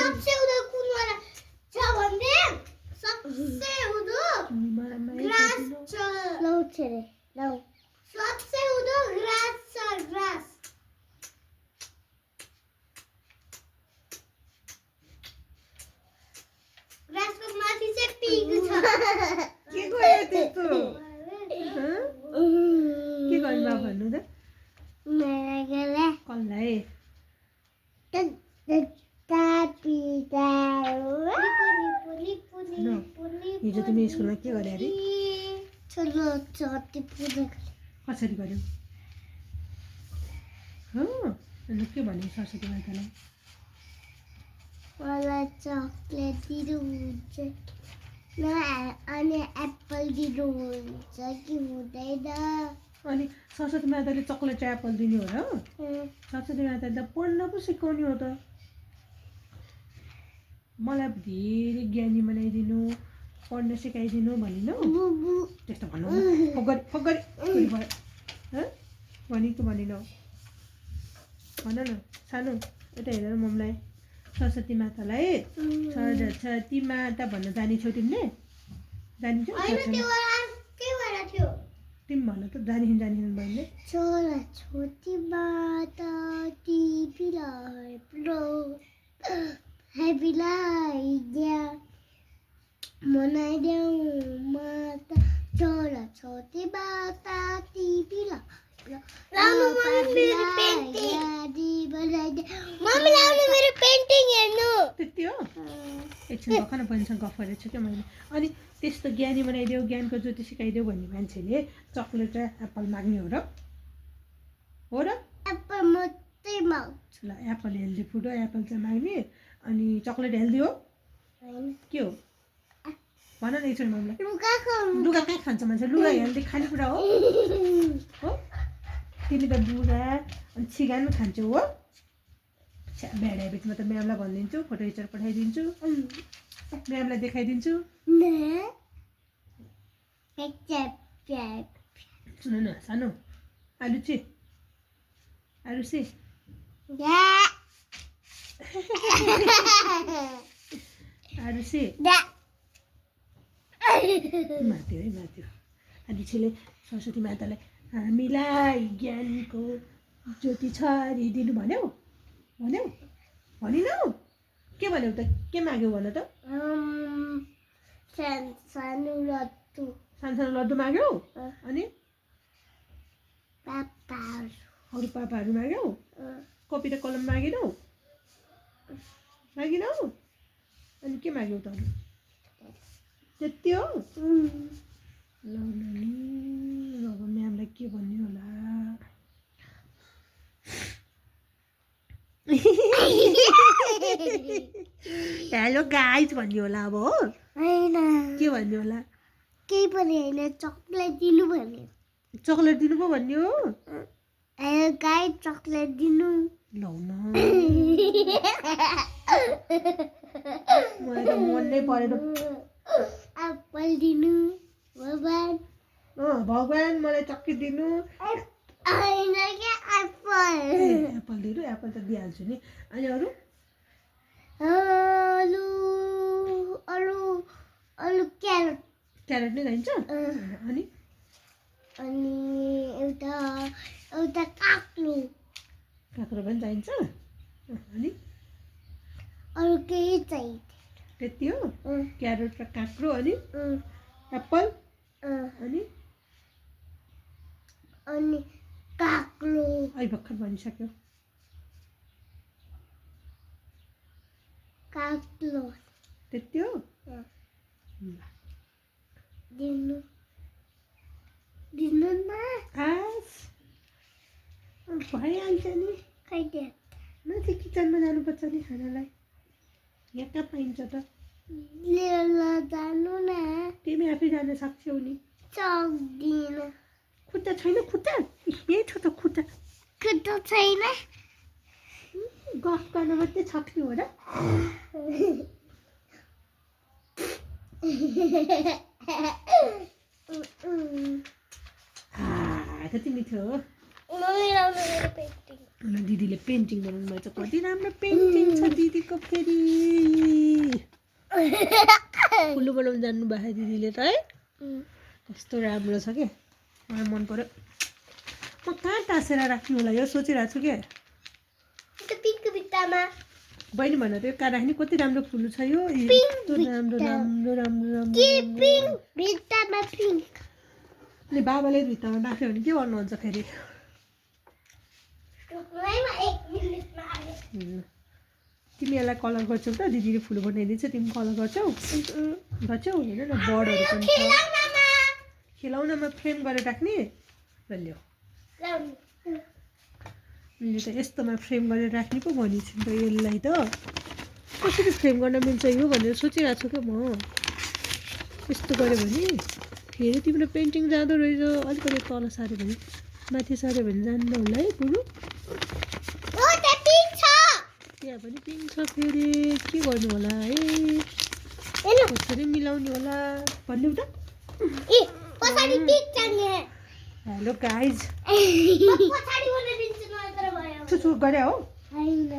सबसे उधर कुन वाला छ भन्ने सबसे उधर ग्रास छ लौ छरे लौ सबसे उधर ग्रास छ ग्रास ग्रास को माथि चाहिँ पिग छ के गयो त्यस्तो के गर्नु बा भन्नु त मेरा गला कसलाई हिजो तिमी स्कुलमा के गर्यो अरे कसरी गर्यो अन्त के भन्यो सरस्वती मातालाई मलाई चकलेट दिनुहुन्छ अनि एप्पल दिनुहुन्छ कि हुँदैन अनि सरस्वती माताले चक्लेट एप्पल दिने हो र सरस्वती माताले त पढ्न पो सिकाउने हो त मलाई धेरै ज्ञानी बनाइदिनु पढ्न सिकाइदिनु भनिन त्यस्तो भन्नु फगरी भनि कि भनिन भन न सानो यता हेरेर ममलाई सरस्वती मातालाई सरस्वती माता भन्न जानेछौ तिमीले जानिन्छौ तिमी भन त जानिन् बहिनीले सरस्वती माता तिमीलाई प्रो हामीलाई ज्ञान मनाइदेऊ माता सरस्वती माता तिमीलाई त्यति हो एकछिन भर्खर बहिनीसँग गफ गरेको छु क्या मैले अनि त्यस्तो ज्ञानी बनाइदेऊ ज्ञानको ज्योति सिकाइदेऊ भन्ने मान्छेले चक्लेट र एप्पल माग्ने हो र एप्पल मात्रै माग्छ ल एप्पल हेल्दी फुड हो एप्पल चाहिँ माग्ने अनि चक्लेट हेल्दी हो के हो भन न एकछिन मम्मीलाई लुगा कहाँ खान्छ मान्छे लुगा हेल्दी खानेकुरा हो तिमी त लुगा अनि चिकन खान्छौ हो भ्याड हेबिटमा त म्यामलाई भनिदिन्छु फोटो खिचेर पठाइदिन्छु म्यामलाई देखाइदिन्छु सुन न सानो आलुची आलुसी आलुसी माथ्यो है माथ्यो आलुछीले सरस्वती मातालाई हामीलाई ज्ञानको ज्योति छरिदिनु भन्यौ भनिनौ के भन्यौ त के माग्यौ भन त सानो लड्डु माग्यौ अनि पापाहरू पापाहरू माग्यौ कपी र कलम मागिनौ अनि के माग्यौ त त्यति हो ल नानी अब म्यामलाई के भन्ने होला हेलो गाइज भन्ने होला अब हो हैन के भन्ने होला केही पनि हैन चकलेट दिनु भन्यो चकलेट दिनु पो भन्ने हो हेलो गाइज चकलेट दिनु लौ न मलाई त मन नै परेन एप्पल दिनु भगवान मलाई चक्की दिनु हैन के एप्पल दिनु एप्पल त दिइहाल्छु नि अनि अरू अरू क्यारेट नै चाहिन्छ अनि एउटा काक्लो पनि चाहिन्छ अनि अरू केही चाहिन्छ त्यति हो क्यारेट र काँक्रो अनि एप्पल अनि काक्लो अहिले भर्खर भनिसक्यो काक्लो त्यति हो दिनु न भइहाल्छ नि खैदे माथि किचनमा जानुपर्छ नि खानालाई यहाँ कहाँ पाइन्छ त लिएर जानु न तिमी आफै जान सक्छौ नि सक्दिन खुट्टा छैन खुट्टा यही छ त खुट्टा छैन गफ गर्न मात्रै सक्ने हो र कति मिठो हो मम्मी लाउनु मेरो पेन्टिङ अनि दिदीले पेन्टिङ बनाउनु भएछ कति राम्रो पेन्टिङ छ दिदीको फेरि फुलु बनाउनु जान्नु भएको दिदीले त है कस्तो राम्रो छ के मलाई मन पर्यो म कहाँ टाँसेर राख्नु होला यो सोचिरहेको छु के पिङ्क भित्तामा बहिनी भन त यो कहाँ राख्ने कति राम्रो फुल छ यो यस्तो राम्रो राम्रो राम्रो राम्रो पिङ्क भित्तामा पिङ्क अनि बाबाले भित्तामा राख्यो भने के गर्नुहुन्छ फेरि तिमी यसलाई कलर गर्छौ त दिदीले फुल बनाइदिन्छ तिमी कलर गर्छौ गर्छौ हेर न बर्डहरू पनि छ खेलौनामा फ्रेम गरेर राख्ने ल ल्याऊ मैले त यस्तोमा फ्रेम गरेर राख्ने पो भनिछु त यसलाई त कसरी फ्रेम गर्न मिल्छ यो भनेर सोचिरहेको छु क्या म यस्तो गऱ्यो भने फेरि तिम्रो पेन्टिङ जाँदो रहेछ अलिकति तल सार्यो भने माथि सार्यो भने जान्न होला है बुढो त्यहाँ पनि पिङ्क छ फेरि के गर्नु होला है कसरी मिलाउने होला भन्नु त हेलो गाइज गरे हो होइन